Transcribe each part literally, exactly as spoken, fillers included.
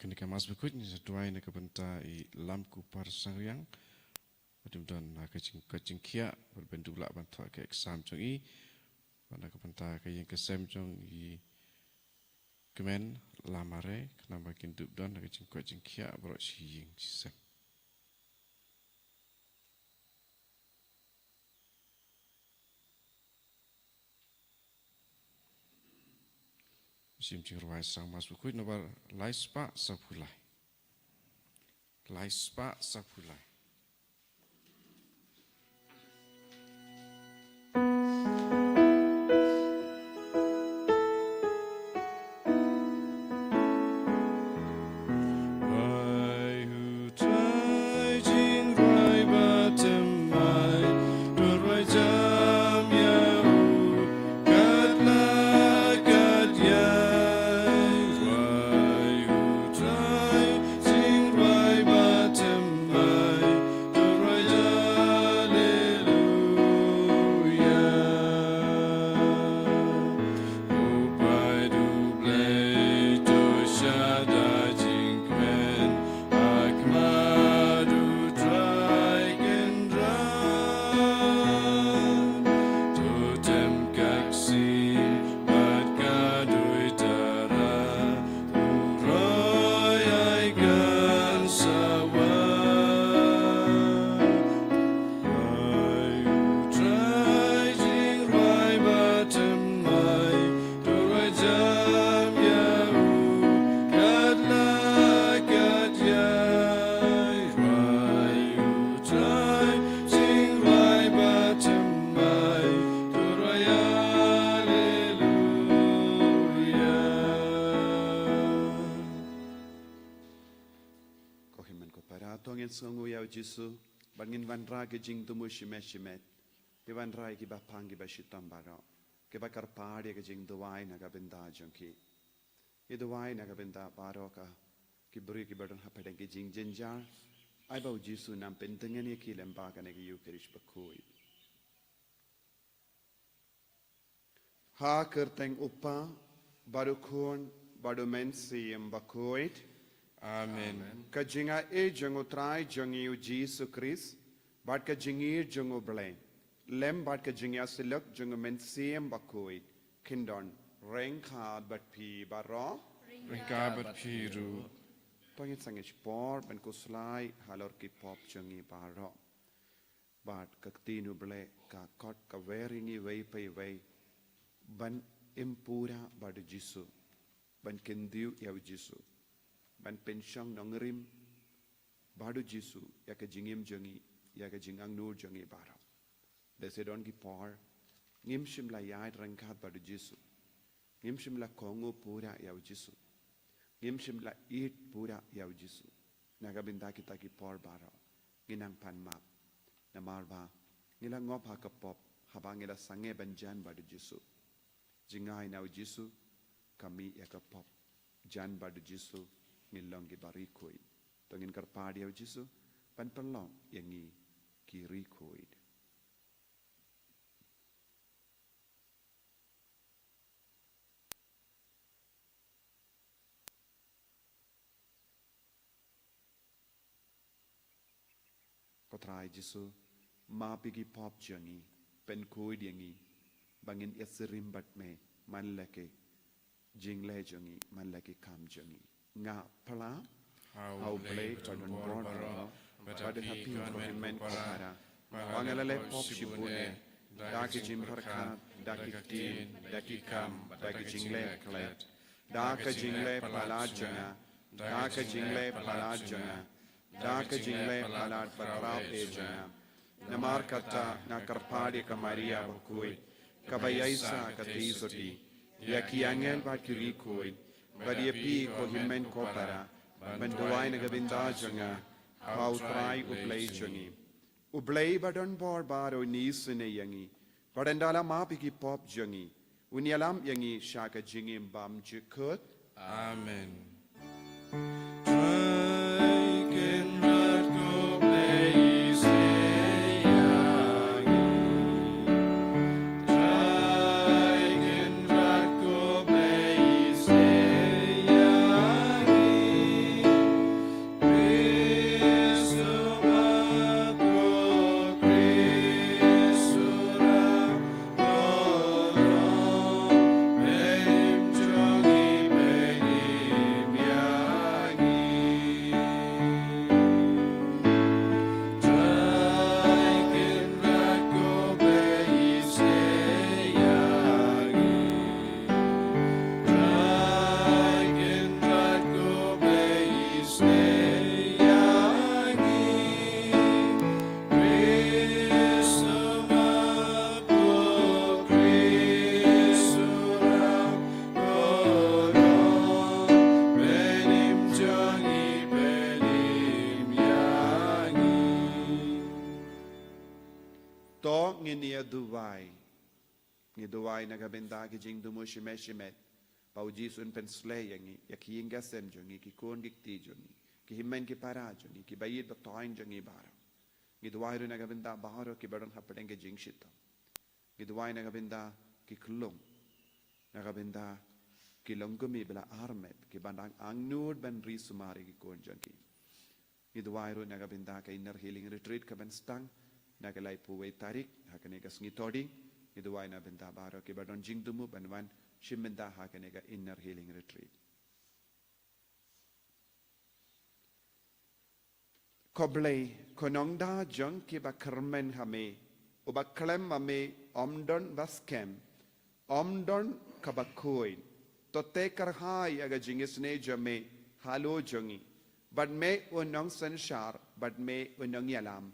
Kane ka Mass Bakhuid ngin sa duwai na ka bynta i Lamkupar Sangriang, ba dang don ha ka jingkoit jingkhiah, bad ban duh lah ban thoh ka exam jong i, bad na ka bynta ka ïing ka sem jong i kmen Lamare, khnang ba kin dup don ha ka jingkoit jingkhiah baroh shi ïing shi sem. Shim jingrwai sang Mass Bakhuid nombar lai spah saphew lai. Lai spah saphew lai. Ko hynmen ko para, to ngin sngewnguh ïa u Jisu, bad ngin wanrah ki jingthmu shimet shimet. Ngi wanrah ïa ki bapang ki bashitom baroh, ki ba kyrpad ïa ka jingduwai na ka bynta jong ki. Ngi duwai na ka bynta baroh ka, ki briew ki ba don hapdeng ki jingjynjar. Ai ba u Jisu un pyntngen ïa ki lyngba kane ka Ïukharist bakhuid. Ha ka kyrteng u Kpa, bad u Khun, bad u Mynsiem Bakhuid. Amen. Ka jingaiei jong u Trai jong ngi u Jisu Khrist, bad ka jingïeit jong u Blei, lem bad ka jingïasyllok jong u Mynsiem Bakhuid, kin don ryngkat bad phi baroh. Ryngkat bad phi ruh. To ngin sangeh shipor ban khuslai halor ki pop jong ngi baroh. Bad ka ktien u Blei ka khot ka wer ïa ngi iwei pa iwei ban im pura bad u Jisu, ban kyntiew ïa u Jisu, ban pynshong nongrim bad u Jisu ïa ka jingim jong ngi, ïa ka jingangnud jong ngi baroh. Lehse don ki por ngim shym la ïaid ryngkat bad u Jisu. Ngim shym la kohnguh pura ïa u Jisu. Ngim shym la ïeit pura ïa u Jisu. Na ka bynta kita ki por baroh, ngin nang pan map. Namar ba ngi la ngop ha ka pop haba ngi la sangeh ban jan bad u Jisu. Jngai na u Jisu, ka mih ïa ka pop. Jan bad u Jisu, ngin long ki ba ri khuid. To ngin kyrpad ïa u Jisu ban pynlong ïa ngi ki ri khuid. Ko Trai Jisu, map ïa ki pop jong ngi, pynkhuid ïa ngi, ba ngin ïasyriem bad me man la ki jingleh jong ngi, man la ki kam jong ngi. Nga pla ha u Blei badonbor baroh, bad ha phi ko hynmen ko para, ba nga la leh pop shibun eh, da ki jingpyrkhat, da ki ktien, da ki kam, da ki jingleh klet, da ka jingleh palat jong nga, da ka jingleh palat jong nga, da ka jingleh palat ba khraw eh jong nga. Namar kata nga kyrpad ïa ka Maria bakhuid, kaba ïaishah ka theisotti, ïa ki angel bad ki ri khuid, bad ïa phi ko hynmen ko para, ban duwai na ka bynta jong nga ha u Trai u Blei jong ngi. U Blei badonbor baroh un isynei ïa ngi, bad ynda la map ïa ki pop jong ngi, un ïalam ïa ngi sha ka jingim bymjukut. Amen. To ngin ïa duwai. Ngi duwai na ka bynta ki jingthmu shimet shimet. Ba U Jisu un pynsleh ïa ngi, ïa ki ïing ki sem jong ngi, ki khun ki kti jong ngi, ki hynmen ki para jong ngi, ki ba ïeit ba thoiñ jong ngi baroh. Ngi duwai ruh na ka bynta baroh ki ba don hapdeng ki jingshitom. Ngi duwai na ka bynta ki khyllung, na ka bynta ki longkmie ba la armet, ki ba dang angnud ban ri sumar ïa ki khun jong ki. Ngi duwai ruh na ka bynta ka Inner Healing Retreat ka ban sdang na ka laiphew wei tarik ha kane ka sngi Thohdieng. Ngi duwai na bynta baroh ki ba don jingthmu ban wan shim bynta ha kane ka Inner Healing Retreat. Ko Blei, ko Nongda jong ki ba kyrmen ha Me, u ba khlem ma Me ym don ba skhem, ym don ka ba khuid. To te kyrhai ïa ka jingisynei jong Me halor jong ngi, bad Me u nongsynshar, bad Me u nongïalam.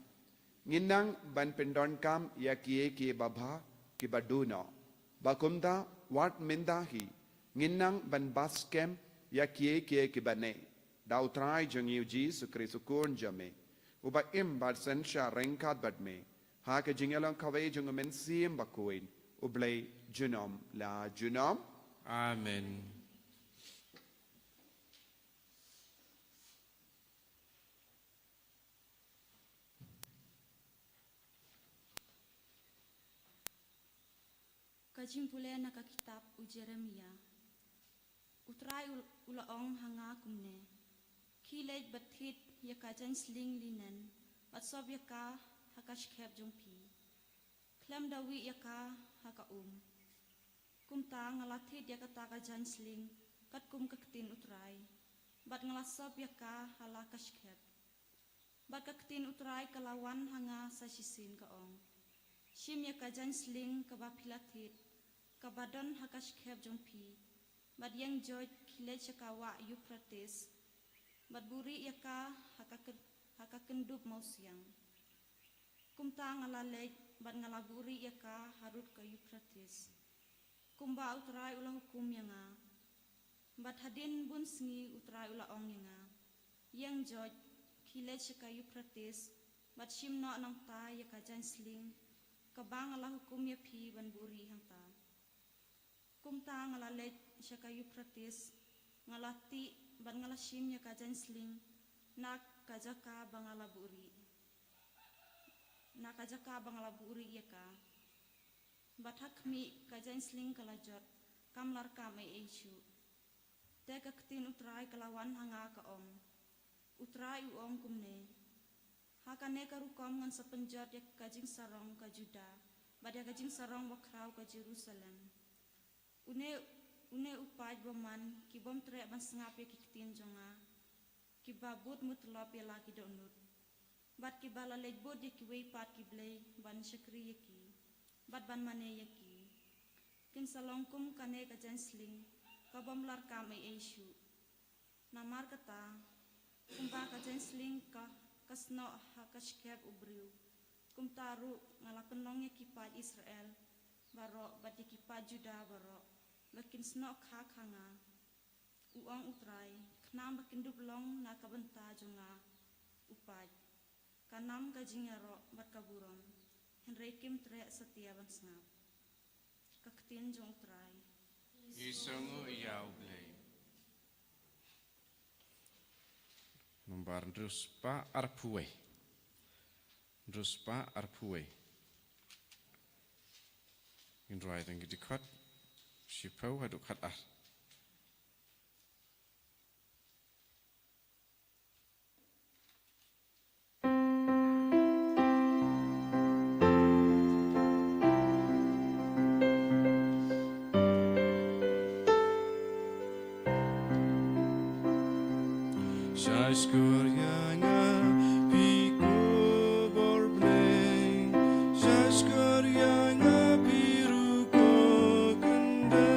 Ngin nang ban pyndonkam ïa kiei kiei ba bha, ki ba duh noh. Ba kumta, wat mynta hi, ngin nang ban bat skhem ïa kiei kiei ki ba neh, da U Trai jong ngi U Jisu Khrist u Khun jong Me, u ba im bad synshar ryngkat bad Me, ha ka jingïalong kawei jong U Mynsiem Bakhuid, U Blei junom la junom. Amen. Ka jingpule na ka kitab u Jeremia. U Trai u, u la ong ha nga kumne: Khie-leit bad thied ïa ka jaiñsling linen, bad sop ïa ka ha ka skhem jong phi, khlem da wieh ïa ka ha ka um. Kumta nga la thied ïa kata ka jaiñsling katkum ka ktien U Trai, bad nga la sop ïa ka ha la ka skhem. Bad ka ktien U Trai ka la wan ha nga sa shisien, ka ong: Shim ïa ka jaiñsling ka ba phi la thied, ka ba don ha ka skhem jong phi, bad ïeng joit khie-leit sha ka wah Euphrates, bad buhrieh ïa ka ha ka kyn-, ha ka kyndub mawsiang. Kumta nga la leit bad nga la buhrieh ïa ka harud ka Euphrates, kumba U Trai u la hukum ïa nga. Bad hadien bun sngi U Trai u la ong ïa nga: Ïeng joit, khie-leit sha ka Euphrates, bad shim noh nangta ïa ka jaiñsling ka ba nga la hukum ïa phi ban buhrieh hangta. Kumta nga la leit sha ka Euphrates, nga la tih bad nga la shim ïa ka jaiñsling na ka jaka ba nga la buhrieh, na ka jaka ba nga la buhrieh ïa ka. Bad ha khmih, ka jaiñsling ka la jot, kam larkam ei ei shuh. Te ka ktien U Trai ka la wan ha nga, ka ong: U Trai u ong kumne: Ha kane ka rukom ngan sa pynjot ïa ka jingsarong ka Juda, bad ïa ka jingsarong bakhraw ka Jerusalem. Une, une u paid bymman, ki bym treh ban sngap ïa ki ktien jong nga, ki ba bud mutlop ïa la ki dohnud, bad ki ba la leit bud ïa kiwei pat ki blei ban shakri ïa ki, bad ban mane ïa ki. Kin sa long kum kane ka jaiñsling ka bym larkam ei ei shuh. Namar kata, kumba ka jaiñsling ka, ka snoh ha ka skhem u briew, kumta ruh nga la pynlong ïa ki paid Israel baroh bad ïa ki paid Juda baroh ba kin snoh khak ha nga, u ong U Trai, khnang ba kin dup long na ka bynta jong nga u paid. Ka nam ka jingïaroh bad ka burom, hynrei kim treh satia ban sngap. Ka ktien jong U Trai. Ngi sngewnguh ïa U Blei. Nambar hynriew spah arphew wei. Hynriew spah arphew wei. Ngin rwai tang ki dkhot shiphew haduh khatar. Sha shkor ïa nga phi khubor Blei, sha shkor ïa nga phi ruh ko kyndem.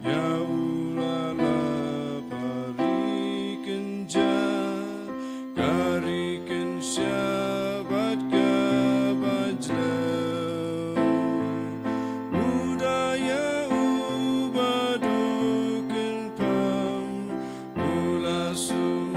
Ïa u la lap ha ri kynja, ka ri kynsha bad ka bajlew. U da ïa u ba duh kynpham, u la sum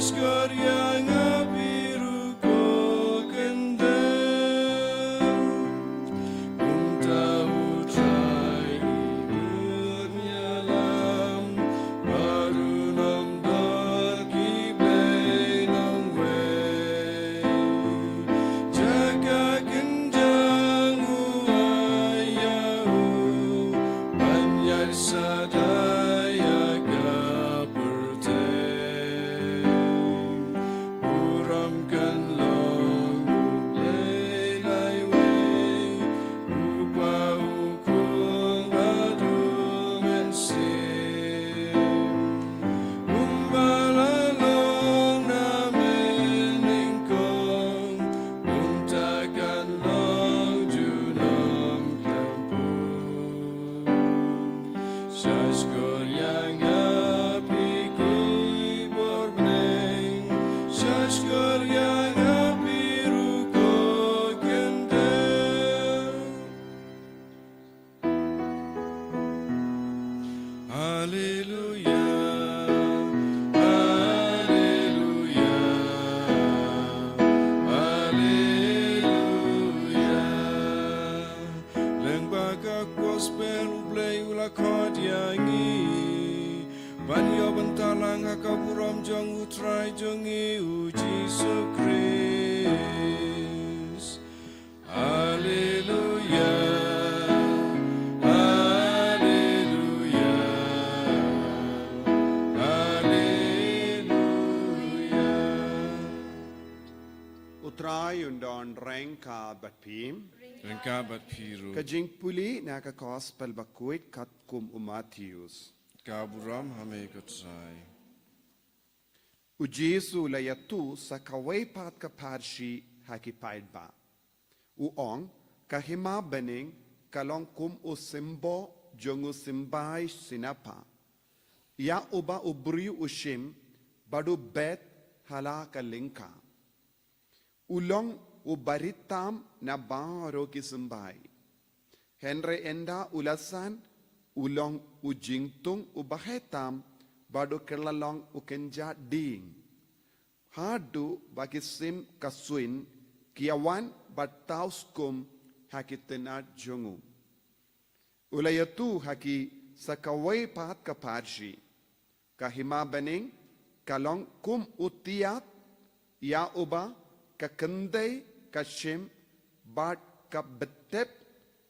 Skor ïa nga phi ruh ko kyndem. Kumta U Trai u ïalam, bad un ym don ki blei nongwei. Jaka kynjang u ai ïa u, ban ïaid sha da ïa ka pyrthei. Burom kan long U Blei laiwei, U Kpa, U Khun bad U Mynsiem. Kumba la long na mynnyngkong, kumta kan long junom khlem pun. Sha shkor ïa nga phi ki bor bneng, sha shkor ïa nga phi ruh ko kyndem. Haleluya, haleluya, haleluya. Lyngba ka gospel U Blei u la khot ïa ngi ban ïoh bynta lang ha ka burom jong U Trai jong ngi U Jisu Khrist. Haleluya, haleluya, haleluya. U Trai un don ryngkat bad phi. Ryngkat bad phi ruh. Ka jingpule na ka gospel bakhuid katkum u Mathaios. Ka burom ha me ko Trai. U Jisu u la ïathuh sa kawei pat ka pharshi ha ki paidbah. U ong, ka hima bneng ka long kum u symboh jong u symbai sinapha, ïa uba u briew u shim bad u bet ha la ka lyngkha. U long u barit tam na baroh ki symbai. Hynrei ynda u la san, u long u jingthung uba heh tam bad u kylla long u kynja dieng. Haduh ba ki sim ka suin ki ïa wan bad thaw skum ha ki tnat jong u. U la ïathuh ha ki sa kawei pat ka pharshi. Ka hima bneng ka long kum u tiat ïa uba ka kynthei ka shim bad ka btep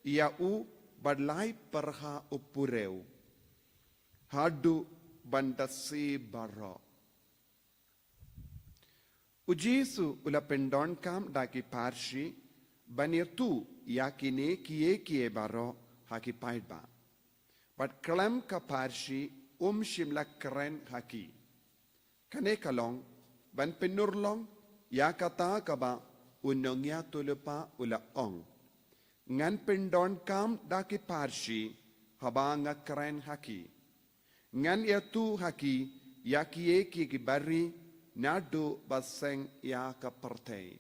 ïa u bad lai pyrha u purew, haduh ban da sie baroh. U Jisu u la pyndonkam da ki pharshi ban ïathuh ïa kine kiei kiei baroh ha ki paidbah. Bad khlem ka pharshi um shym la kren ha ki. Kane ka long ban pynurlong ïa kata kaba u nongïathuhlypa u la ong. Ngan pyndonkam da ki pharshi haba nga kren ha ki. Ngan ïathuh ha ki ïa kiei kiei ki bari naduh ba seng ïa ka pyrthei.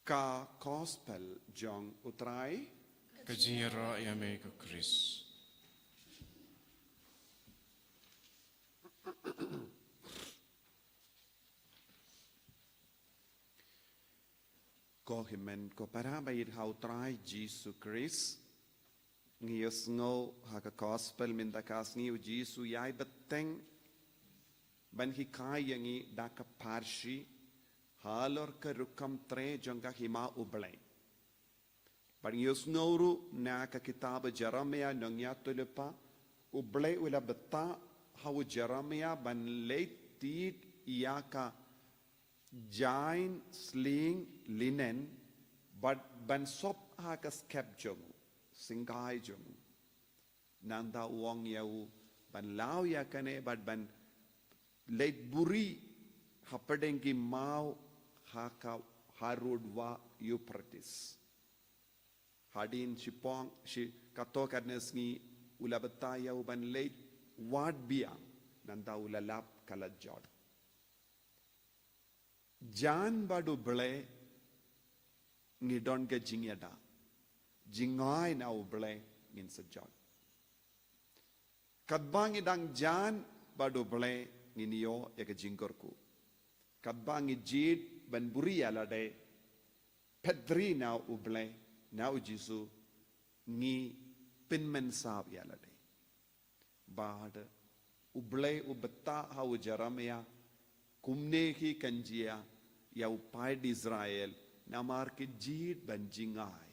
Ka gospel jong U Trai. Ka jingïaroh ïa me ko Khrist. Ko hynmen ko para ba ïeit ha U Trai Jisu Khrist. Ngi ïohsngew ha ka gospel mynta ka sngi U Jisu u ïai bteng ban hikai ïa ngi da ka pharshi halor ka rukom trei jong ka hima U Blei. Bad ngi ïohsngew ruh na ka kitab Jeremaïah nongïathuhlypa, U Blei u la bthah ha u Jeremaïah ban leit thied ïa ka jaiñ slieng linen bad ban sop ha ka skep jong u, syngai jong u. Nangta u ong ïa u ban law ïa kane bad ban leit buhrieh hapdeng ki maw ha ka harud wah Euphrates. Hadien shipang shi kato katne sngi u la bthah ïa u ban leit wad biang, nangta u la lap ka la jot. Jan bad U Blei ngi don ka jingïada. Jngai na U Blei ngin sa jot. Katba ngi dang jan bad U Blei ngin ïoh ïa ka jingkyrkhu. Katba ngi jied ban buhrieh ïa lade, peit ri na U Blei, na U Jisu, ngi pynmynsaw ïa lade. Bad U Blei u batai ha u Jeremiah, kumne hi kan jia ïa u paid Israel, namar ki jied ban jngai.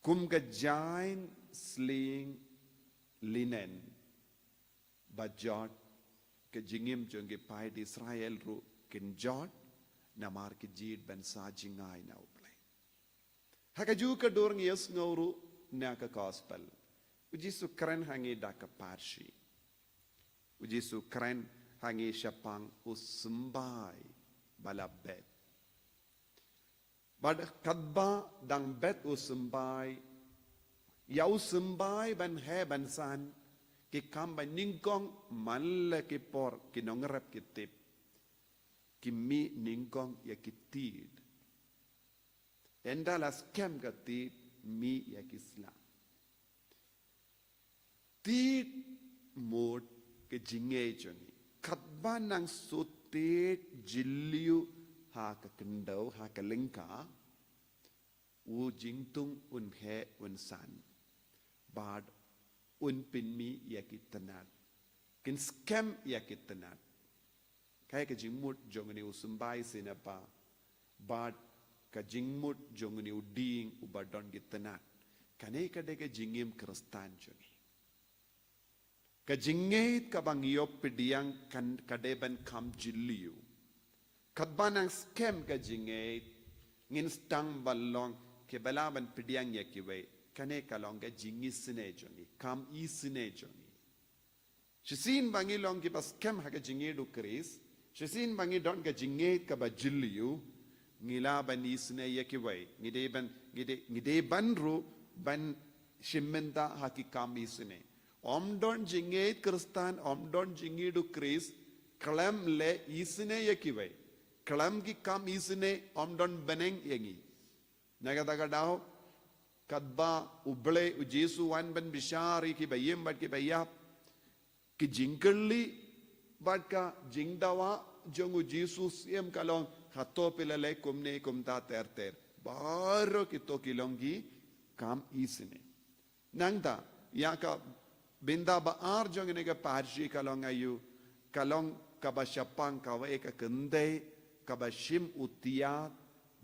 Kum ka jaiñ slieng linen ba jot, ka jingim jong ki paid Israel ruh kin jot, namar ki jied ban sa jngai na U Blei. Ha kajuh ka dur ngi ïohsngew ruh na ka gospel, U Jisu kren ha ngi da ka parshi. U Jisu kren ha ngi shaphang u symbai ba la bet. Bad katba dang bet u symbai, ïa u symbai ban heh ban san, ki kam ba nyngkong man la ki por ki nongrep ki tip, ki mih nyngkong ïa ki tied. Ynda la skhem ka tied, mih ïa ki sla. Tied mut ka jingngeit jong ngi. Katba nang shu tied jylliew ha ka khyndew, ha ka lyngkha, u jingthung un heh un san. Bad un pynmih ïa ki tnat. Kin skhem ïa ki tnat. Kaei ka jingmut jong une u symbai snieh ba, bad ka jingmut jong une u dieng uba don ki tnat. Kane ka dei ka jingim Khristan jong ngi. Ka jingngeit kaba ngi ïoh pdiang kan, ka dei ban kham jylliew. Katba nang skhem ka jingngeit, ngin sdang ban long kiba lah ban pdiang ïa kiwei. Kane ka long ka jingisynei jong ngi, kham isynei jong ngi. Shisien ba ngi long kiba skhem ha ka jingngeit U Khrist, shisien ba ngi don ka jingngeit kaba jylliew, ngi lah ban isynei ïa kiwei. Ngi dei ban, ngi dei, ngi dei ban ruh ban shim bynta ha ki kam isynei. Ym don jingngeit Khristan, ym don jingngeit U Khrist, khlem leh isynei ïa kiwei. Khlem ki kam isynei, ym don bneng ïa ngi. Na kata ka daw, katba U Blei, U Jisu wan ban bishar ïa kiba im bad kiba ïap, ki jingkylli bad ka jingdawa jong U Jisu siem ka long, hato phi la leh kumne kumta ter ter. Baroh kito ki long ki kam isynei. Nangta, ïa ka bynta ba ar jong kane ka parshi ka long aïu, ka long kaba shaphang kawei ka kynthei kaba shim u tiat,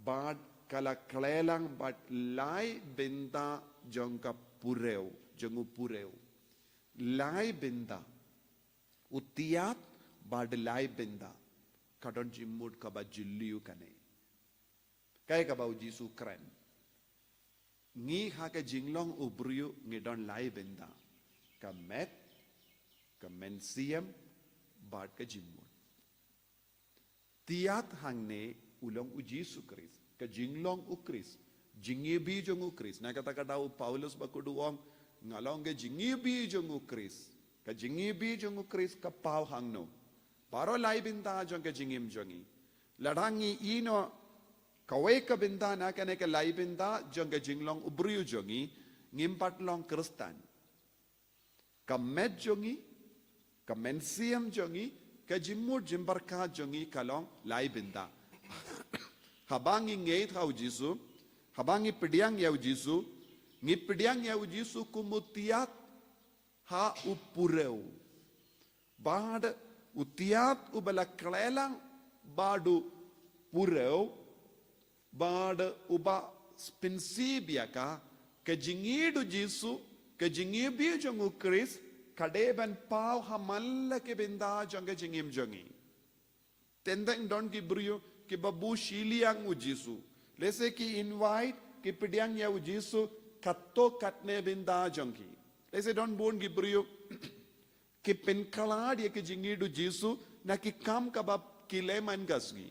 bad ka la khleh lang bad lai bynta jong ka purew, jong u purew. Lai bynta. U tiat bad lai bynta. Ka don jingmut kaba jylliew kane. Kaei kaba U Jisu kren. Ngi ha ka jinglong u briew ngi don lai bynta. Ka met, ka mynsiem, bad ka jingmut. Tiat hangne u long U Jisu Khrist, ka jinglong U Khrist, jingïabih jong U Khrist. Na kata ka daw u Paulus bakhuid u ong, nga long ka jingïabih jong U Khrist. Ka jingïabih jong U Khrist ka paw hangno? Baroh lai bynta jong ka jingim jong ngi. Lada ngi ïehnoh kawei ka bynta na kane ka lai bynta jong ka jinglong u briew jong ngi, ngim pat long Khristan. Ka met jong ngi, ka mynsiem jong ngi, ka jingmut jingpyrkhat jong ngi ka long lai bynta. Haba ngi ngeit ha U Jisu, haba ngi pdiang ïa U Jisu, ngi pdiang ïa U Jisu kum u tiat ha u purew. Bad u tiat uba la khleh lang bad u purew, bad uba pynsih biang ïa ka, ka jingïeit U Jisu, ka jingïabih jong U Khrist, ka dei ban paw ha man la ki bynta jong ka jingim jong ngi. Teng teng don ki briew kiba buh shiliang U Jisu. Lehse ki invite, ki pdiang ïa U Jisu katto katne bynta jong ki. Lehse don bun ki briew ki pynkhlad ïa ka jingïeit U Jisu na ki kam kaba ki leh man ka sngi.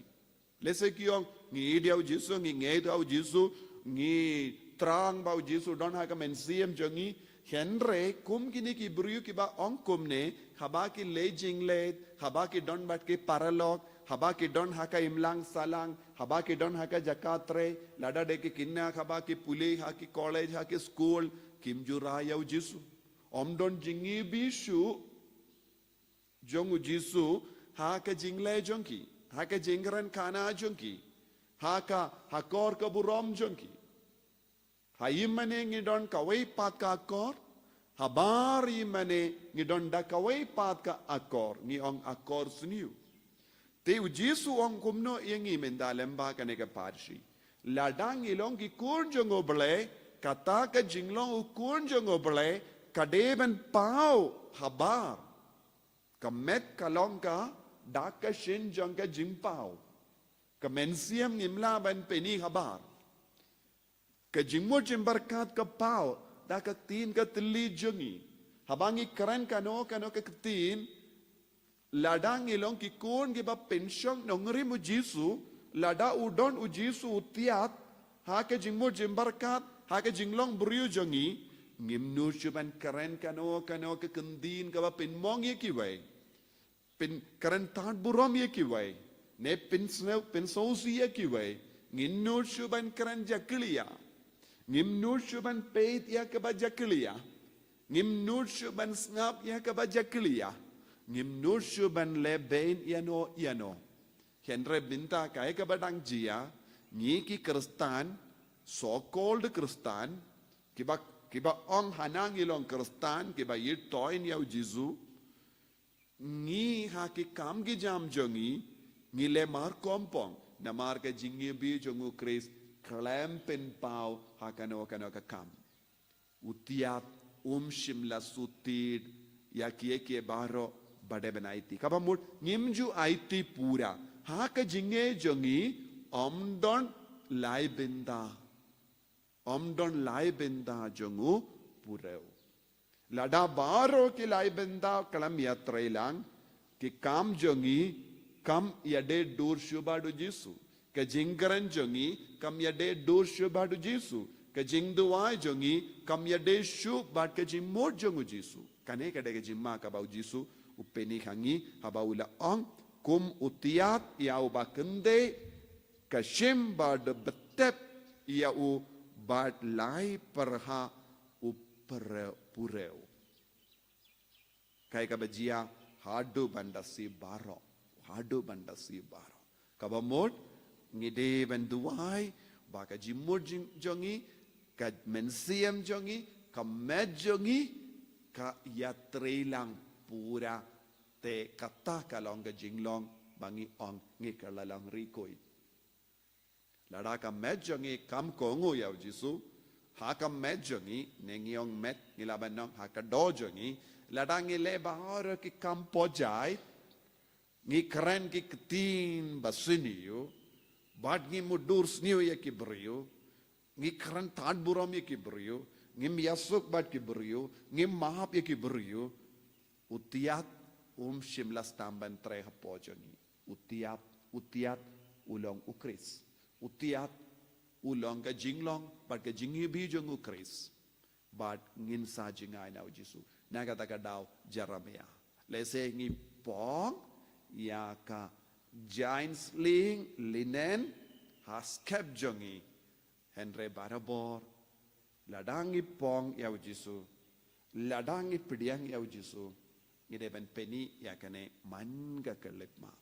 Lehse ki ong, ngi ïeit ïa U Jisu, ngi ngeit ha U Jisu, ngi thrang ba U Jisu don ha ka mynsiem jong ngi. Hynrei kum kine ki briew kiba ong kumne, haba ki leit jingleit, haba ki don bad ki paralok, haba ki don ha ka imlang sahlang, haba ki don ha ka jaka trei, lada dei ki khynnah haba ki pule ha ki college, ha ki skul, kim ju rai ïa U Jisu. Ym don jingïohi shuh jong u Jisu ha ka jingleh jong ki, ha ka jingkren khana jong ki, ha ka hakor ka burom jong ki. Ha ïing mane ngi don kawei pat ka akor, habar ïing mane ngi don da kawei pat ka akor, ngi ong akor sniew. Te u Jisu u ong kumno ïa ngi mynta lem bad kane ka pyrthei. Lada ngi long ki khun jong U Blei, kata ka jinglong u khun jong U Blei ka dei ban paw habar. Ka met ka long ka da ka shin jong ka jingpaw. Ka mynsiem ngim lah ban pyni habar. Ka jingmut jingpyrkhat ka paw da ka ktien ka thylli jong ngi. Haba ngi kren kano kano ka ktien, lada ngi long ki khun kiba pynshong nongrim u Jisu, lada u don u Jisu u thied ha ka jingmut jingpyrkhat, ha ka jinglong briew jong ngi, ngim nud shuh ban kren kano kano ka ktien kaba pynmong ïa kiwei. Pynkren tad burom ïa kiwei, ne pynsniew, pynsngewsih ïa kiwei. Ngim nud shuh ban kren jakhlia. Ngim nud shuh ban peit ïa kaba jakhlia. Ngim nud shuh ban sngap ïa kaba jakhlia. Ngim nud shuh ban leh beiñ ïano ïano. Hynrei mynta kaei kaba dang jia, ngi ki Khristan, so-called Khristan, kiba, kiba ong hana ngi long Khristan, kiba ïeit toiñ ïa u Jisu, ngi ha ki kam ki jam jong ngi, ngi leh mar kompong, namar ka jingïohi jong u Khrist khlem pynpaw ha kano kano ka kam. U thied um shym la shu thied ïa kiei kiei baroh ba dei ban aiti. Kaba mut ngim ju aiti pura. Ha ka jingïeit jong ngi ym don lai bynta. Ym don lai bynta jong u briew. Lada baroh ki lai bynta khlem ïatreilang, ki kam jong ngi kam ïadei dur shuh bad u Jisu. Ka jingkren jong ngi kam ïadei dur shuh bad u Jisu. Ka jingduwai jong ngi kam ïadei shuh bad ka jingmut jong u Jisu. Kane ka dei ka jingma kaba u Jisu u pyni ha ngi haba u la ong, kum u thied ïa u ba kyndit, ka shim bad btep ïa u bad lai pyrha u pyreu, pyreu. Kaei kaba jia haduh ban da shi baroh, haduh ban da shi baroh. Kaba mut ngi dei ban duwai ba ka jingmut jing, jong ngi, ka mynsiem jong ngi, ka met jong ngi ka ïatreilang pura. Te kata ka long ka jinglong ba ngi ong ngi kylla long ri khuid. Lada ka met jong ngi kam kohnguh ïa u Jisu, ha ka met jong ngi, ne ngi ong met, ngi lah ban ong ha ka doh jong ngi, lada ngi leh baroh ki kam pyrthei, ngi kren ki ktien ba sniew, bad ngi mutdur sniew ïa ki briew, ngi kren tad burom ïa ki briew, ngim ïasuk bad ki briew, ngim map ïa ki briew, u thied um shym la sdang ban trei hapoh jong ngi. U thied, u thied u long u Khrist. U thied u long ka jinglong bad ka jingïohi jong u Khrist. Bad ngin sa jngai na u Jisu. Na kata ka daw Jeremiah. Lehse ngi phong ïa ka jaiñ sling linen ha skep jong ngi. Hynrei barabor, lada ngi phong ïa u Jisu, lada ngi pdiang ïa u Jisu, ngi dei ban pyni ïa kane man ka khyllipmat.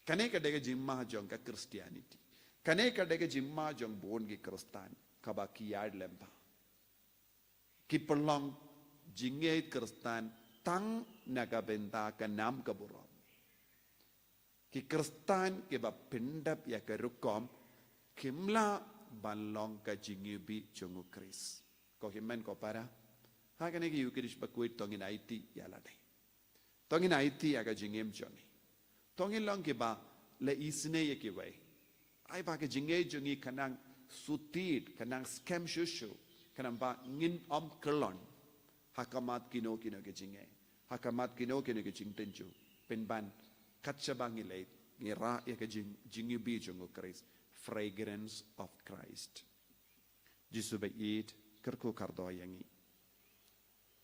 Kane ka dei ka jingma jong ka Christianity. Kane ka dei ka jingma jong bun ki Khristan kaba ki ïaid lem bha. Ki pynlong jingïeit Khristan tang na ka bynta ka nam ka burom. Ki Khristan kiba pyndep ïa ka rukom kim lah ban long ka jingïohi jong u Khrist. Ko hynmen ko para, ha kane ka Eucharist Banquet to ngin aiti ïa lade. To ngin aiti ïa ka jingim jong ngi. To ngin long kiba leh isynei ïa kiwei. Ai ba ka jingïeit jong ngi kan nang shu thied, kan nang skhem shuh shuh, kan nang ba ngin ym kyllon ha khmat kino kino ki jingeh, ha khmat kino kino ki jingtynjuh. Pynban kat shaba ngi leit, ngi rah ïa ka jing, jingïohi jong u Khrist. Fragrance of Christ. Jisu ba ïeit, kyrkhu kyrdoh ïa ngi.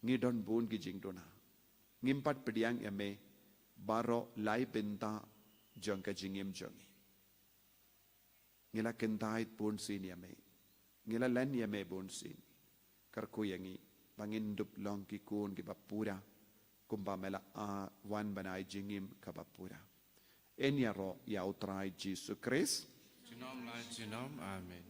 Ngi don bun ki jingduna. Ngim pat pdiang ïa me baroh lai bynta jong ka jingim jong ngi. Ngi la kyntait bun sien ïa me. Ngi la len ïa me bun sien. Kyrkhu ïa ngi. ba ngin dup long ki khun kiba pura, kumba me la, ah, wan ban ai jingim kaba pura. Yn ïaroh ïa U Trai Jisu Krist. Junom la junom. Amen.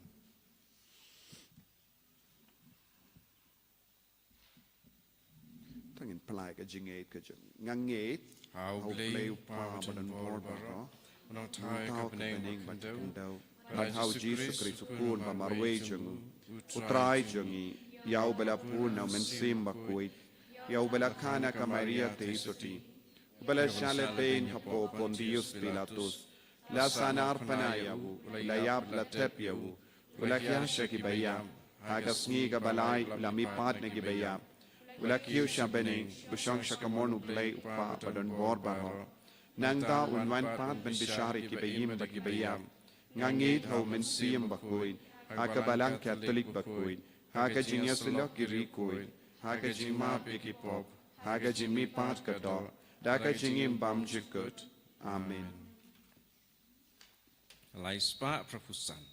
Tang in pynlait ka jingngeit ka jong. Nga ngeit ha U Blei U Kpa ba don bor baroh, U Nongthaw ïa ka bneng bad ka khyndew, bad ha U Jisu Krist U Khun ba marwei jong u, U Trai jong ngi, ïa uba la bun na U Mynsiem Bakhuid, ïa uba la kha na ka Maria Theisotti, uba la shah lehbeiñ hapoh Pontius Pilatus, la sahnarphna ïa u, la ïap, la thep ïa u, u la khia sha kiba ïap, ha ka sngi kaba lai u la mihpat na kiba ïap, u la kiew sha bneng, u shong sha kamon U Blei U Kpa ba don bor baroh. Nangta un wan pat ban bishar ïa kiba im bad kiba ïap. Nga ngeit ha U Mynsiem Bakhuid, ha ka Balang Katholik bakhuid, ha ka jingïasyllok ki riewkhuid, ha ka jingmap ïa ki pop, ha ka jingmihpat ka doh, da ka jingim bymjukut. Amen. Lai spah phra phew san.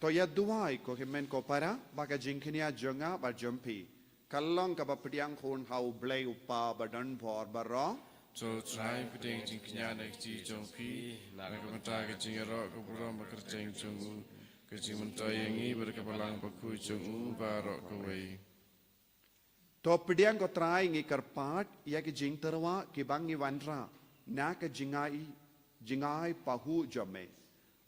To ïa duwai ko hynmen ko para, ba ka jingkñia jong nga bad jong phi kan long kaba pdiang khun ha U Blei U Kpa ba don bor baroh. To Trai, pdiang jingkñia na ka kti jong phi na ka bynta ka jingïaroh ka burom bad kyrteng jong u, ka jingmyntoi ïa ngi bad ka Balang Bakhuid jong u baroh kawei. To pdiang ko Trai, ngi kyrpad ïa ki jingtyrwa kiba ngi wanrah na ka jingai, jingai pahuh jong me,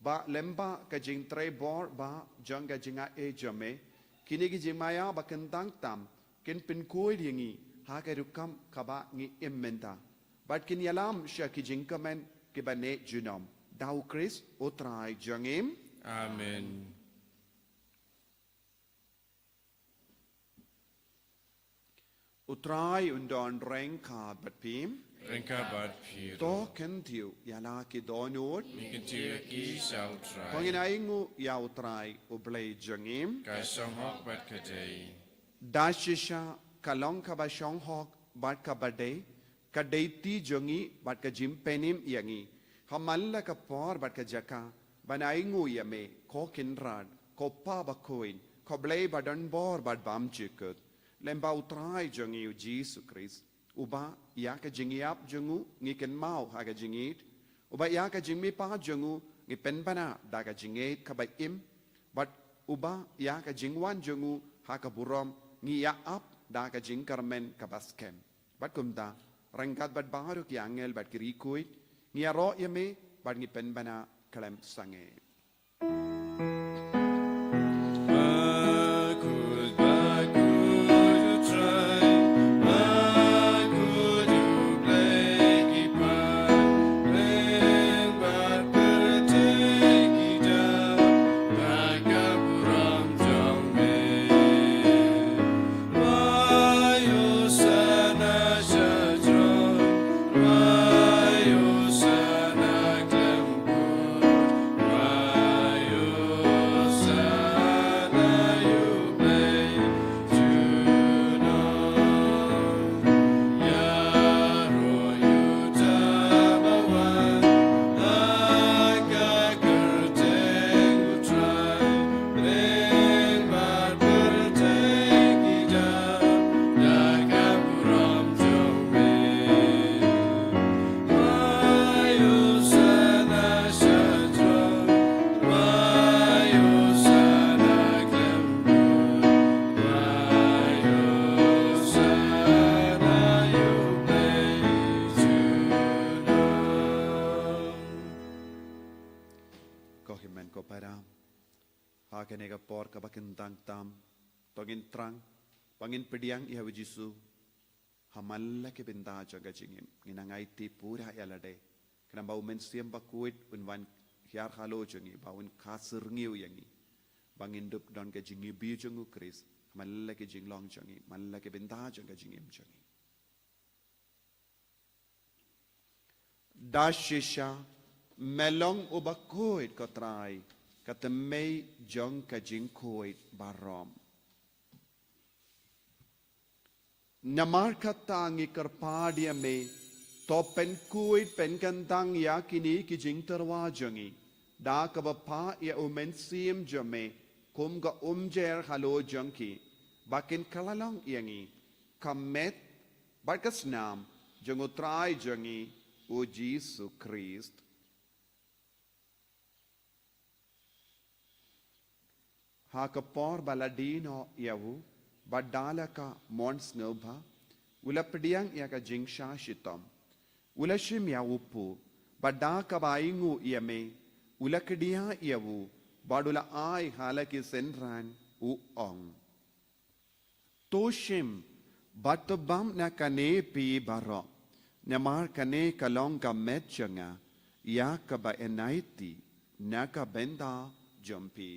bad lyngba ka jingtrei bor bha jong ka jingai jong me, kine ki jingmaïa ba kyntang tam kin pynkhuid ïa ngi ha ka rukom kaba ngi im mynta, bad kin ïalam sha ki jingkmen kiba neh junom. Da U Khrist U Trai jong ngi. Amen. U Trai un don ryngkat bad phi. Ryngkat bad phi ruh. To kyntiew ïa la ki dohnud. Ngi kyntiew ïa ki sha U Trai. To ngin ainguh ïa U Trai U Blei jong ngi. Ka shong hok bad ka dei. Da shisha ka long kaba shong hok bad kaba dei, ka dei ti jong ngi bad ka jingpynim ïa ngi ha man la ka por bad ka jaka ban ainguh ïa me, ko Kynrad, ko Pa Bakhuid, ko Blei ba don bor bad bymjukut, lyngba U Trai jong ngi U Jisu Khrist, uba ïa ka jingïap jong u ngi kynmaw ha ka jingïeit, uba ïa ka jingmihpat jong u ngi pynbna da ka jingïeit kaba im, bad uba ïa ka jingwan jong u ha ka burom ngi ïa ap da ka jingkyrmen kaba skhem. Bad kumta, ryngkat bad baroh ki angel bad ki riewkhuid, ngi ïaroh ïa me bad ngi pynbna khlem sangeh. Ko para, ha kane ka por kaba kyntang tam, to ngin thrang ba ngin pdiang ïa u Jisu ha man la ki bynta jong ka jingim. Ngin nang aiti pura ïa lade, khnang ba u Mynsiem Bakhuid un wan hiar halor jong ngi, ba un khot syrngiew ïa ngi, ba ngin dup don ka jingïohi jong u Khrist ha man la ki jinglong jong ngi, man la ki bynta jong ka jingim jong ngi. Da shisha, me long uba khuid, ko Trai, ka tymmen jong ka jingkhuid baroh. Namar kata ngi kyrpad ïa me, to pynkhuid pynkyntang ïa kine ki jingtyrwa jong ngi da kaba phah ïa u Mynsiem jong me kum ka umjer halor jong ki, ba kin kylla long ïa ngi ka met bad ka snam jong u Trai jong ngi u Jisu Khrist. Ha ka por ba la die noh ïa u, bad da la ka mon sngewbha, u la pdiang ïa ka jingshah shitom. U la shim ïa u pud, bad da kaba ainguh ïa me, u la kdiah ïa u, bad u la ai ha la ki synran, u ong: To shim bad to bam na kane phi baroh, namar kane ka long ka met jong nga, ïa kaba yn aiti na ka bynta jong phi.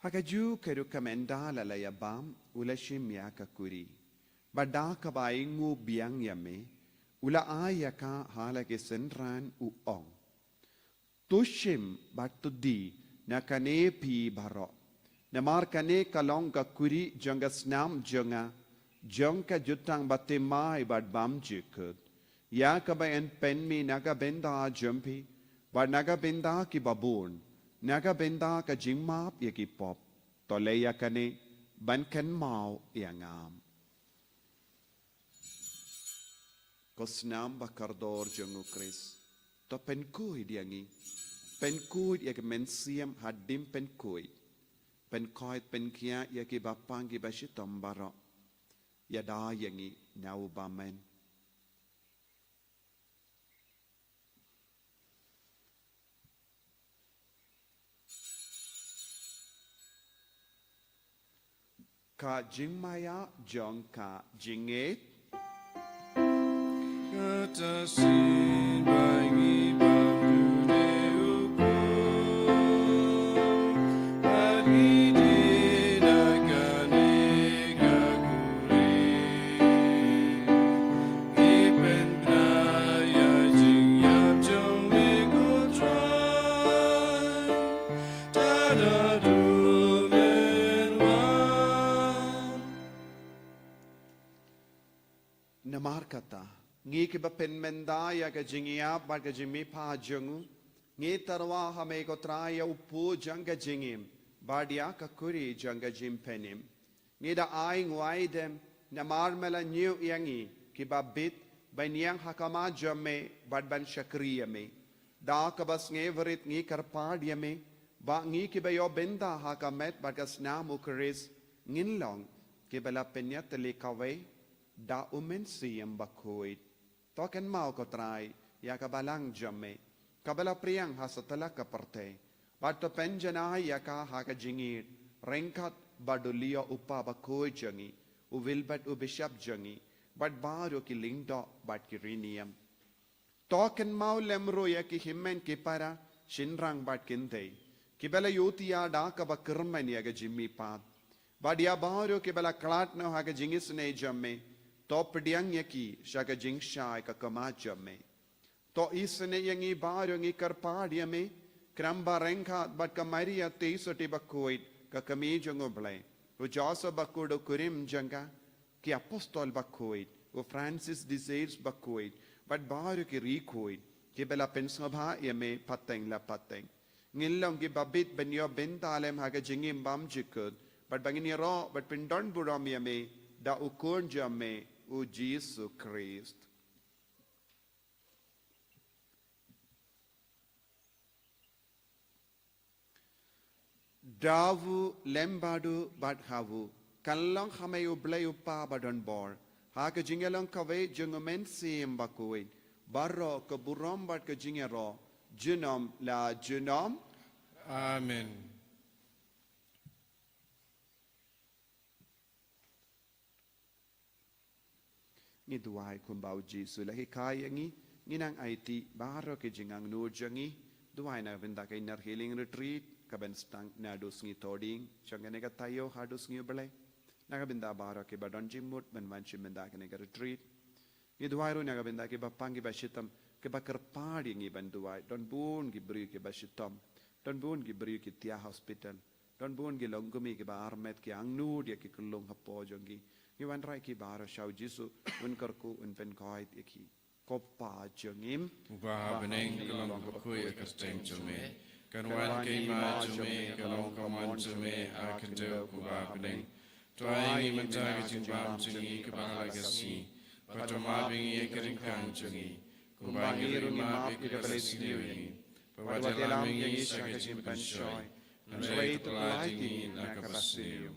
Ha kajuh ka rukom ynda la la ïa bam, u la shim ïa ka kuri, bad da kaba ainguh biang ïa me, u la ai ïa ka ha la ki synran, u ong: To shim bad to die na kane phi baroh, namar kane ka long ka kuri jong ka snam jong nga, jong ka jutang bathymmai bad bymjukut, ïa kaba yn pynmih na ka bynta jong phi bad na ka bynta ki babun, na ka bynta ka jingmap ïa ki pop. To leh ïa kane ban kynmaw ïa nga. Ko snam ba kordor jong u Khrist, to pynkhuid ïa ngi, pynkhuid ïa ka mynsiem hadien pynkhuid, pynkhuid pynkhia ïa ki bapang ki bashitom baroh, ïada ïa ngi na u bymman. Ka jingmaïa jong ka jingngeit. Kata shisien ba ngi bam ïa u Trai, bad ngi die na kane ka kuri, ngi pynbna ïa ka jingïap jong me, ko Trai. Namar kata, ngi kiba pynmynta ïa ka jingïap bad ka jingmihpat jong u, ngi tyrwa ha me ko Trai ïa u pud jong ka jingim, bad ïa ka kuri jong ka jingpynim. Ngi da ai nguaidem, namar me la ñiew ïa ngi kiba bit, ban ïeng ha khmat jong me bad ban shakri ïa me. Da kaba sngewrit ngi kyrpad ïa me, ba ngi kiba ïoh bynta ha ka met bad ka snam u Khrist, ngin long kiba la pynïatylli kawei da u Mynsiem Bakhuid. To kynmaw ko Trai ïa ka balang jong me, kaba la phriang ha satlak ka pyrthei, bad to pynjanai ïa ka ha ka jingïeit, ryngkat bad u Leo u Pope bakhuid jong ngi, u Wilbert u Bishop jong ngi, bad baroh ki lyngdoh bad ki riewniam. To kynmaw lem ruh ïa ki hynmen ki para, shynrang bad kynthei, kiba la ïohthiah da kaba kyrmen ïa ka jingmihpat, bad ïa baroh kiba la khlad noh ha ka jingisynei jong me, to pdiang ïa ki sha ka jingshai ka khmat jong me. To isynei ïa ngi baroh, ngi kyrpad ïa me, khnang ba ryngkat bad ka Maria Theisotti bakhuid, ka kmie jong u Blei, u Joseph bakhuid u kurim jong ka, ki apostol bakhuid, u Francis de Sales bakhuid, bad baroh ki riewkhuid kiba la pynsngewbha ïa me pateng la pateng, ngin long kiba bit ban ïoh bynta lem ha ka jingim bymjukut, bad ba ngin ïaroh bad pyndonburom ïa me da u Khun jong me, u Jisu Khrist. Da vu lem bad u bad ha vu, kan long ha me u Blei u Pa ba don bor, ha ka jingïalong kawei jong u Mynsiem Bakhuid, baroh ka burom bad ka jingïaroh, junom la junom. Amen. Ngi duwai kumba u Jisu la hikai ïa ngi, ngi nang aiti baroh ki jingangnud jong ngi. Duwai na ka bynta ka Inner Healing Retreat, ka ban sdang naduh sngi Thohdieng jong kane ka taïew haduh sngi U Blei. Na ka bynta baroh kiba don jingmut ban wan sha bynta kane ka retreat. Ngi duwai ruh na ka bynta kiba pang kiba shitom, kiba kyrpad ïa ngi ban duwai. Don bun ki briew kiba shitom. Don bun ki briew ki thiah hospital. Don bun ki longkmie kiba armet, ki angnud ïa ki khyllung hapoh jong ki. Ngi wanrah ïa ki baroh sha u Jisu, un kyrkhu, un pynkhuid ïa ki. Ko Pa jong ngi, uba ha bneng, ka long ka bakhuid ha ka kyrteng jong me. Kan wan ka hima jong me, ka long ka mon jong me ha ka khyndew kumba ha bneng. To ai ngi mynta ka jingbam jong ngi kaba ha la ka sngi. Bad to map ïa ngi ïa ki ryngkang jong ngi, kumba ngi ruh ngi map ïa kiba la sniew ïa ngi. Bad wat ïalam ïa ngi sha ka jingpynshoi, hynrei to pyllait ïa ngi na kaba sniew.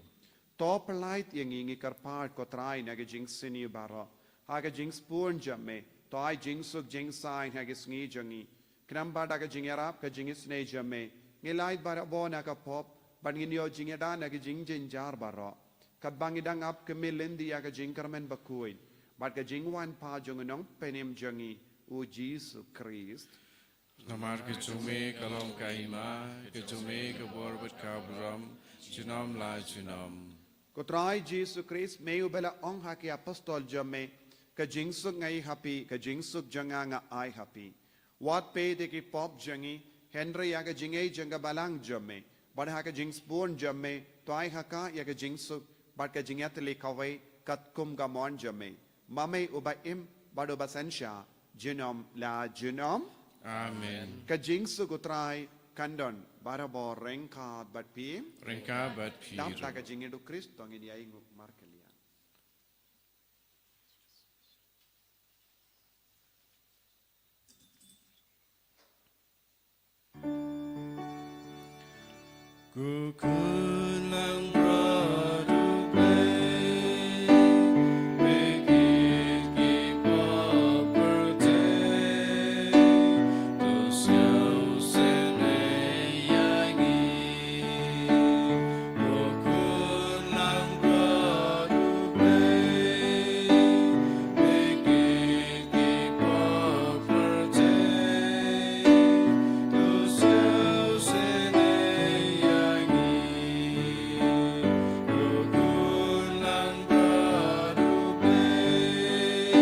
To pyllait ïa ngi, ngi kyrpad, ko Trai, na ka jingsniew baroh, ha ka jingsbun jong me. To ai jingsuk jingsaiñ ha ka sngi jong ngi. Khnang ba da ka jingïarap ka jingisynei jong me, ngi lait barabor na ka pop, bad ngin ïoh jingïada na ka jingjynjar baroh, katba ngi dang ap khmih lynti ïa ka jingkyrmen bakhuid bad ka jingwan pat jong u Nongpynim jong ngi, u Jisu Khrist. Namar ka jong me ka long ka hima, ka jong me ka bor bad ka burom, junom la junom. Ko Trai Jisu Khrist, me uba la ong ha ki apostol jong me, ka jingsuk nga ai ha phi, ka jingsuk jong nga nga ai ha phi. Wat peit ïa ki pop jong ngi, hynrei ïa ka jingngeit jong ka Balang jong me. Bad ha ka jingsbun jong me, to ai ha ka ïa ka jingsuk bad ka jingïatylli kawei katkum ka mon jong me. Ma me uba im bad uba synshar, junom la junom. Amen. Ka jingsuk u Trai kan don barabor ryngkat bad phi. Ryngkat bad phi ruh. Dap da ka jingïeit u Khrist to ngin ïai nguh markylliang. Ko khun langbrot U Blei, phi kit ki pop pyrthei, to sngewsynei ïa ngi. Ko khun langbrot U Blei, phi kit ki pop pyrthei, to sngewsynei ïa ngi. Ko khun langbrot U Blei,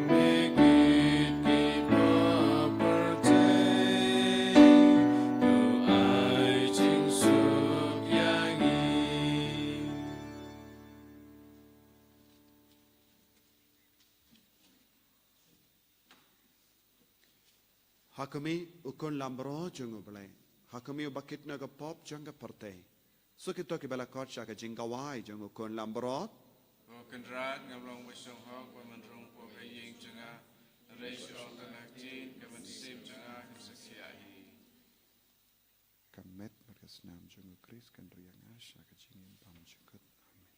phi kit ki pop pyrthei, to ai jingsuk ïa ngi. Ha khmih, u khun langbrot jong U Blei. Ha khmih, uba kit noh ka pop jong ka pyrthei. Suk ïa kito kiba la khot sha ka jingkhawai jong u khun langbrot. Ko Kynrad, ngam long ba shong hok ban rung hapoh ka ïing jong nga, hynrei shu ong tang ha ka ktien ka mynsiem jong nga kan sa khiah hi. Ka met bad ka snam jong u Khrist kan ri ïa nga sha ka jingim bymjukut. Amen.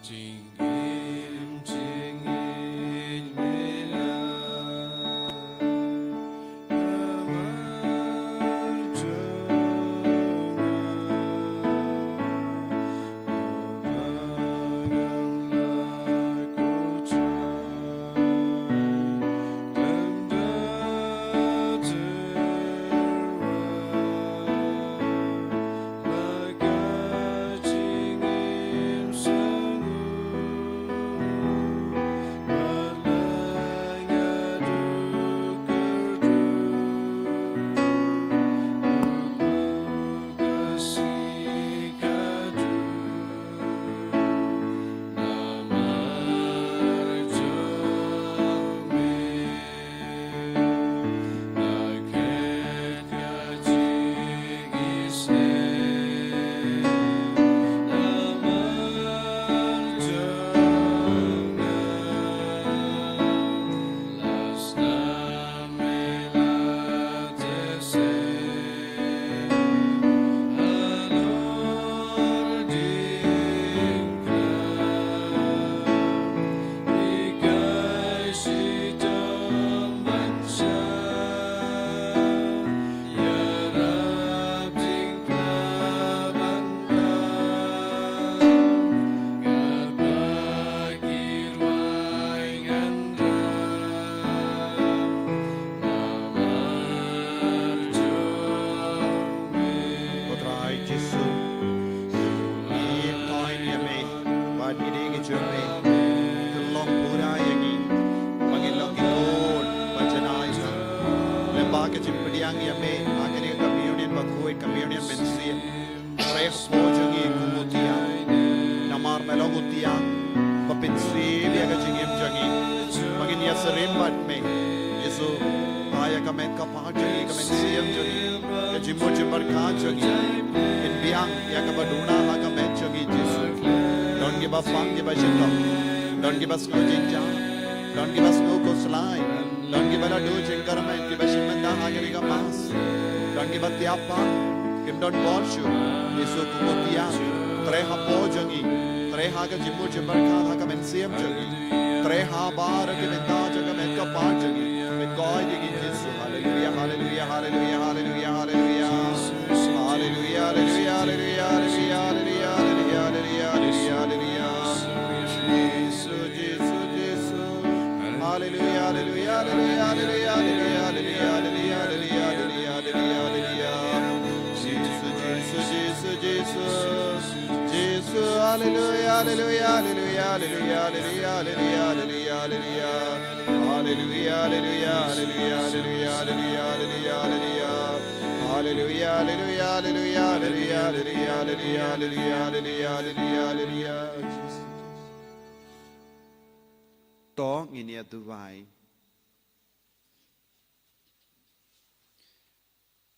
Jingim jingim me la, namar jong nga. Ko Trai Jisu, ngi toiñ ïa me bad ngi dei ki jong me. Pynlong pura ïa ngi ba ngin long ki khun ba janai sa. Lyngba ka jingpdiang ïa me ha kane ka communion bakhuid, communion mynsiem, trei hapoh jong ngi kum u tiang. Namar me long u tiang ba pynsiem ïa ka jingim jong ngi, ba ngin ïasyriem bad me. Jisu, ai ïa ka met ka phad jong ngi, ka mynsiem jong ngi, ka jingmut jingpyrkhat jong ngi, ngin biang ïa kaba duna ha ka met jong ngi, Jisu. Don kiba pang kiba shitom, don kiba sngew jynjar, don kiba sngew khuslai, don kiba la duh jingkyrmen, kiba shim bynta ha kane ka Mass, don kiba tiap pat kim don bor shuh. Jisu, kum u tiang, trei hapoh jong ngi, trei ha ka jingmut jingpyrkhat ha ka mynsiem jong ngi, trei ha baroh ki bynta jong ka met ka phad jong ngi. Pynkoit ïa ngi, Jisu. Haleluia, haleluia, haleluia, haleluia, haleluia. Haleluia, haleluia, haleluia, haleluia, haleluia, haleluia, haleluia, haleluia. Jisu, Jisu, Jisu. Haleluia, haleluia, haleluia, haleluia, haleluia. Jisu, Jisu, Jisu, Jisu. Jisu, haleluia, haleluia, haleluia, haleluia, haleluia, haleluia, haleluia. Haleluia, haleluia, haleluia, haleluia, haleluia, haleluia. Haleluia, haleluia, haleluia, haleluia, haleluia, haleluia, haleluia, haleluia, haleluia. To ngin ïa duwai.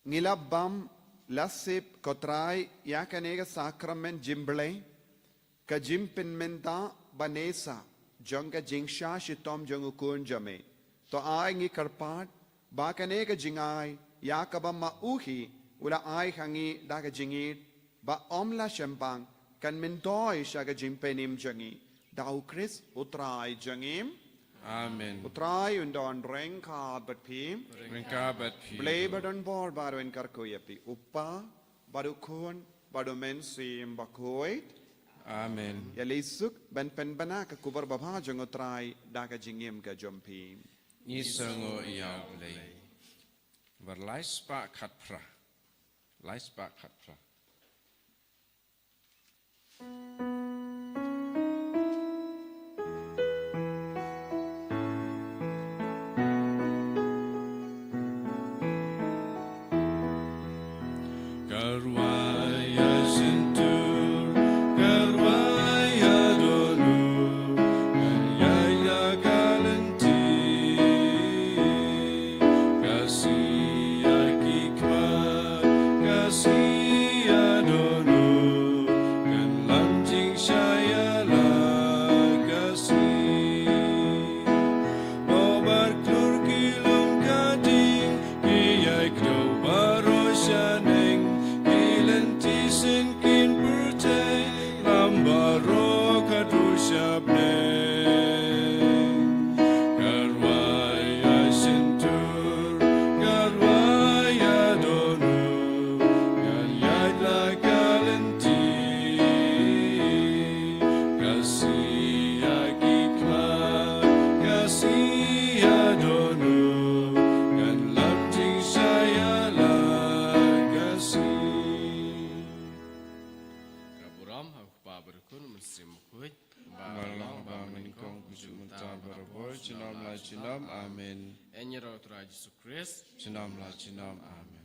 Ngi la bam la sip, ko Trai, ïa kane ka sakramen jingblei, ka jingpynmynta banesa jong ka jingshah shitom jong u Khun jong me. To ai ngi kyrpad ba kane ka jingai ïa kaba ma u hi u la ai ha ngi da ka jingïeit, ba ym la shemphang, kan myntoi sha ka jingpynim jong ngi, da u Khrist u Trai jong ngi. Amen. U Trai un don ryngkat bad phi. Ryngkat bad phi. Blei ba don bor bad un kyrkhu ïa phi, u Kpa bad u Khun bad u Mynsiem Bakhuid. Amen. Ïa leit suk ban pynbna ka khubor babha jong u Trai da ka jingim ka jong phi. Ngi sngew ïa u Blei. Bar lai spah khatphra. Lai spah khatphra. Amen. Amen. Ïaroh Trai Jisu Khrist. Junom la junom. Amen.